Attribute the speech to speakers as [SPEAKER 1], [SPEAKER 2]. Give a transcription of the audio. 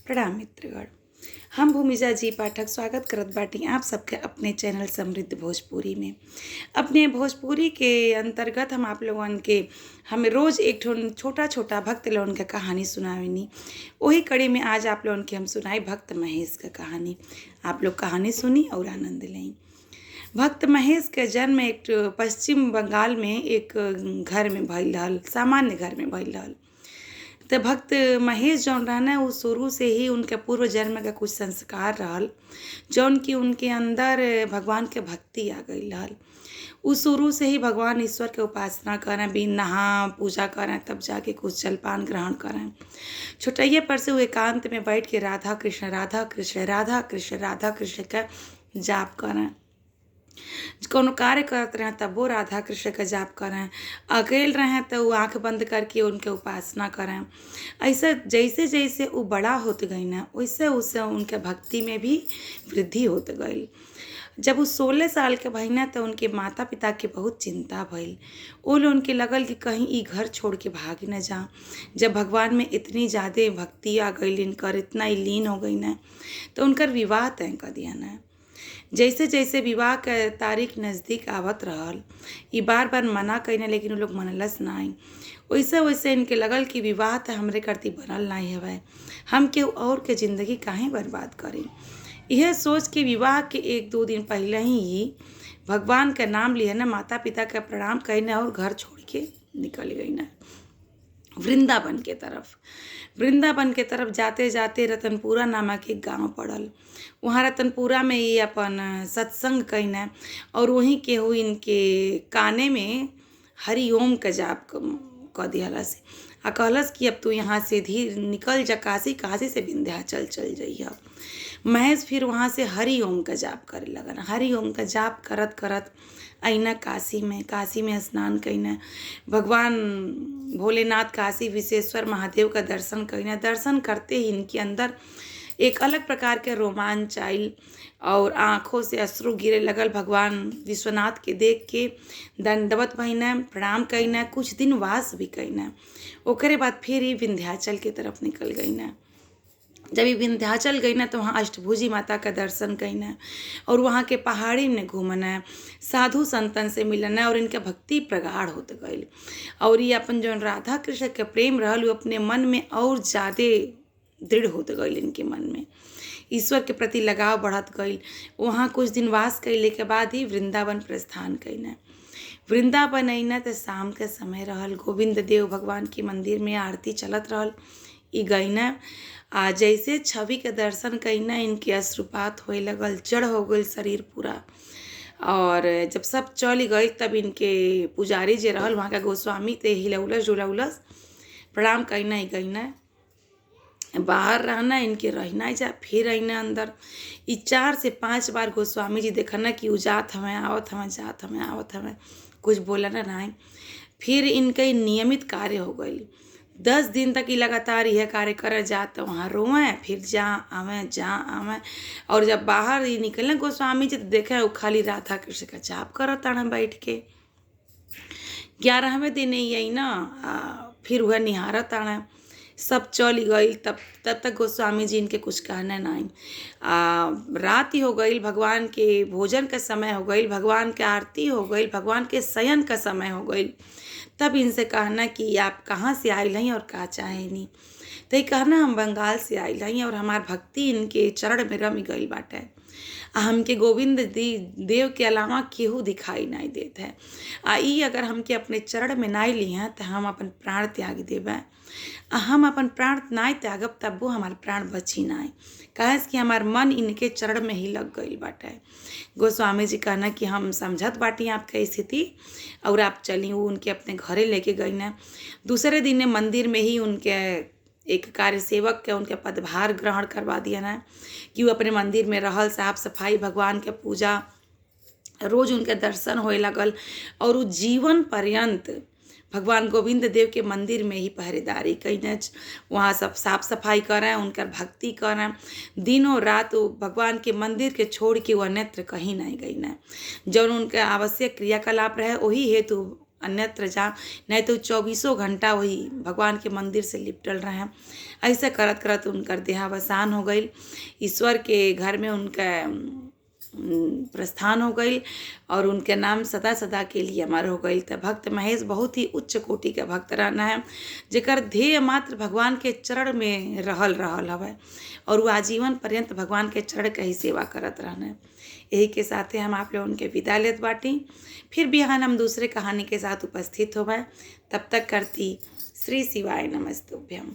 [SPEAKER 1] प्रणाम मित्रगण, हम भूमिजा जी पाठक स्वागत करत बाटी आप सबके अपने चैनल समृद्ध भोजपुरी में। अपने भोजपुरी के अंतर्गत हम आप लोगन के हम रोज़ एक ठो छोटा छोटा भक्त लोगन के कहानी सुनावेनी। वही कड़ी में आज आप लोगन के हम सुनाई भक्त महेश का कहानी। आप लोग कहानी सुनी और आनंद लें। भक्त महेश के जन्म एक पश्चिम बंगाल में एक घर में भइल रहल, सामान्य घर में भइल रहल। तो भक्त महेश जौन रहना वो शुरू से ही उनके पूर्व जन्म का कुछ संस्कार रहल, जौन कि उनके अंदर भगवान के भक्ति आ गई रहल। उ शुरू से ही भगवान ईश्वर के उपासना करें, बिन नहा पूजा करें तब जाके कुछ जलपान ग्रहण करें। छोटैये पर से वो एकांत में बैठ के राधा कृष्ण राधा कृष्ण राधा कृष्ण राधा कृष्ण का जाप करें। कोनो कार्य करत रहें तबो राधा कृष्ण का जाप करें, अकेल रहें तो वो आँख बंद करके उनके उपासना करें। ऐसे जैसे जैसे वो बड़ा होत गई ना वैसे वैसे उनके भक्ति में भी वृद्धि होत गई। जब वो 16 साल के भइना तो उनके माता पिता के बहुत चिंता भइल। वो लोग उनके लगल कि कहीं ई घर छोड़ के भाग न जा। जब भगवान में इतनी ज़्यादा भक्ति आ गई इनकर, इतना ही लीन हो गई ना, तो उनकर विवाह तय कर दिया ना। जैसे जैसे विवाह के तारीख नज़दीक आवत रहल, ई बार बार मना कईने लेकिन उ लोग मनलस नाई। वैसे वैसे इनके लगल कि विवाह तो हमरे करती बनल नहीं हवे, हम केहू और के ज़िंदगी काहे बर्बाद करी। यह सोच के विवाह के 1-2 दिन पहले ही भगवान का नाम लिए न, माता पिता का प्रणाम कईने और घर छोड़ के निकल गई न वृंदावन के तरफ। वृंदावन के तरफ जाते जाते रतनपुरा नामक एक गांव पड़ल। वहाँ रतनपुरा में ये अपन सत्संग कईने और वहीं के हुई इनके काने में हरिओम का जाप क दिहलस आ कहलस कि अब तू यहाँ से धीर निकल जा काशी, काशी से विंध्याचल चल जइह। महेश फिर वहाँ से हरिओम का जाप करे लगन। हरिओम का जाप करत करत अइना काशी में, काशी में स्नान कईने भगवान भोलेनाथ काशी विश्वेश्वर महादेव का दर्शन कईने। दर्शन करते ही इनके अंदर एक अलग प्रकार के रोमांच आइल और आँखों से अश्रु गिरे लगल। भगवान विश्वनाथ के देख के दंडवत भइने, प्रणाम कईने, कुछ दिन वास भी कईने। ओकरे बाद फिर ही विंध्याचल के तरफ निकल गईने। जब ये विंध्याचल गई ना तो वहाँ अष्टभुजी माता का दर्शन कईने और वहाँ के पहाड़ी में घूमना, साधु संतन से मिलना और इनके भक्ति प्रगाढ़ होत गई। और ये अपन जो राधा कृष्ण के प्रेम रहल वो अपने मन में और ज़्यादा दृढ़ होत गई। इनके मन में ईश्वर के प्रति लगाव बढ़त गई। वहाँ कुछ दिन वास कैले के बाद ही वृंदावन प्रस्थान कईने। वृंदावन अइना तो शाम के समय रहल, गोविंद देव भगवान के मंदिर में आरती चलत रहल। ई गईना आ जैसे छवि के दर्शन कईना इनके अश्रुपात होए लगल, जड़ हो गई शरीर पूरा। और जब सब चल गई तब इनके पुजारी जे रहल वहाँ का गोस्वामी ते हिलौलस डुलौलस, प्रणाम कईना ई गईना। बाहर रहना इनके रहना जा, फिर अइना अंदर। ई 4 से 5 बार गोस्वामी जी देखना कि उ जात हवें आवत हवें, जात हवें आवत हवें, कुछ बोलना नहीं। फिर इनके नियमित कार्य हो गई। 10 दिन तक ही लगातार यह कार्य कर जात वहाँ रोएं, फिर जा आवें जा आवें। और जब बाहर ही निकलें गोस्वामी जी तो देखें वो खाली राधा कृष्ण का जाप करत ताड़न बैठ के। 11वें दिन ही आई ना फिर वह निहारत ताड़न, सब चल गई। तब तब तक गोस्वामी जी इनके कुछ कहना नहीं। रात ही हो गई, भगवान के भोजन का समय हो गई, भगवान के आरती हो गई, भगवान के शयन का समय हो गई। तब इनसे कहना कि आप कहाँ से आयल हैं और का चाहेनी। तो ये कहना हम बंगाल से आयल हैं और हमार भक्ति इनके चरण में रम गई बाटे, हमके गोविंद देव के अलावा केहू दिखाई नहीं देत है। आ ई अगर हमके अपने चरण में नहीं ली हैं तो हम अपन प्राण त्याग देबै। आ हम अपन प्राण नहीं त्यागब तब वो हमार प्राण बची नहीं, काहे कि हमार मन इनके चरण में ही लग गई बाटे। गोस्वामी जी कहना कि हम समझत बाटी आपका स्थिति और आप चली। वो उनके अपने घरे लेके गई ना। दूसरे दिन मंदिर में ही उनके एक कार्य सेवक के उनके पदभार ग्रहण करवा दिया ना कि वो अपने मंदिर में रहल, साफ सफाई, भगवान के पूजा, रोज उनके दर्शन होए लगल। और वो जीवन पर्यंत भगवान गोविंद देव के मंदिर में ही पहरेदारी कईने, वहाँ सब साफ सफाई करें, उनकर भक्ति करें। दिनों रात वो भगवान के मंदिर के छोड़ के वो अन्यत्र कहीं नहीं गई ना। जौन उनके आवश्यक क्रियाकलाप रहे वही हेतु अन्यत्र जा, नहीं तो 24 घंटा वही भगवान के मंदिर से लिपटल रहे। ऐसे करत करत उनकर देहावसान हो गई। ईश्वर के घर में उनका प्रस्थान हो गई और उनके नाम सदा सदा के लिए अमर हो गई। तो भक्त महेश बहुत ही उच्च कोटि के भक्त रहना है, जेकर ध्येय मात्र भगवान के चरण में रहल रहल हवे और वो आजीवन पर्यंत भगवान के चरण के ही सेवा करत रहना है। यही के साथे हम आप लोगन के विदा लेत बाटी। फिर बिहान हम दूसरे कहानी के साथ उपस्थित होबै। तब तक करती श्री शिवाय नमस्तुभ्यम।